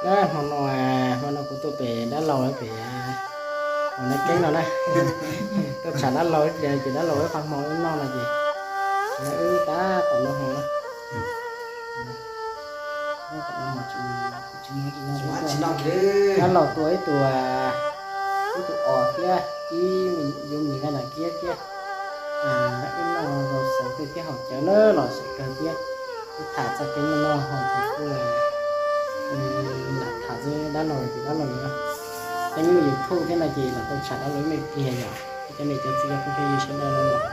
Hmo no, hmo no kuv tuaj pem dab laug pem, hauv Naj Keeb no na. Tuaj tsham dab laug ib pliag ces dab laug wb qhov hmo wb noj no ces wb tab tom noj hmo na. Dab laug tua ib tug, ib tug os thiab ib yuav mis na kiab thiab. Wb noj rau xaus tej thiab haus cawv na los xaus kawg thiab. Wb tham txog kev noj noj haus ces kuj lam tham xwb, dab laug ces dab laug yuav teeb lub YouTube thiab no ces los tau tsham dab laug ib me pliag yom. Cov niam cov txiv cov phooj ywg sawv daws los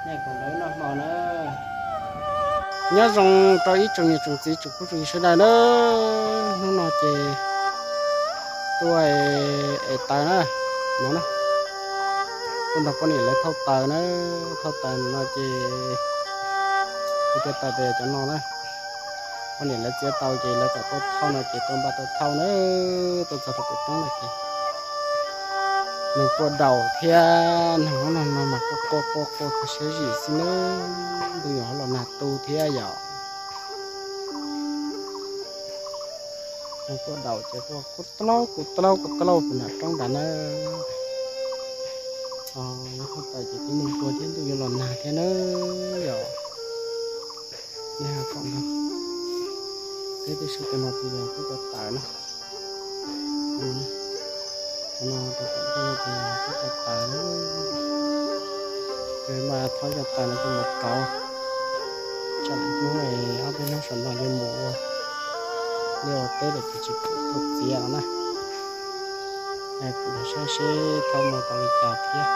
nej koom lawv noj hmo na. Nyob zoo rau ib tsoom niam tsoom txiv tsoom phooj tsoom ywg sawv daws na. Hnub no ces tuaj es taws na, no na, tuaj nrog poj niam lawv thauj taws na. Thauj taws no ces kuv cov taws tes cov no na, poj niam lawv txiav tau ces lawv kom tuaj thauj no ces tuaj npaj tuaj thauj na. Tuaj txog rau pem roob no ces neeg quaj daus thiab, neeg hnub no no mas quaj quaj quaj quaj kho siab zim xwb na. Ntuj yuav hlob los nag tu thiab yom. Neeg quaj daus ces quaj kub tlaub kub tlaub kub tlaub puag nram roob nrad na. Thauj taws ces tib neeg quaj thiab ntuj yuav los nag thiab na yom. Nej ho koom nrog peb tej sawv daws no tus yog peb cov taws na. Cov no rau tom ntej no ces yog peb cov taws na. Ces mas thauj cov taws no coj mus kauv, tsam lwm hnub ob peb hnub saum no yuav mus ua liaj ua teb lawm ces tsis pom tuaj txiav no na. Kuv los saib seb thauj mus tau li cas thiab.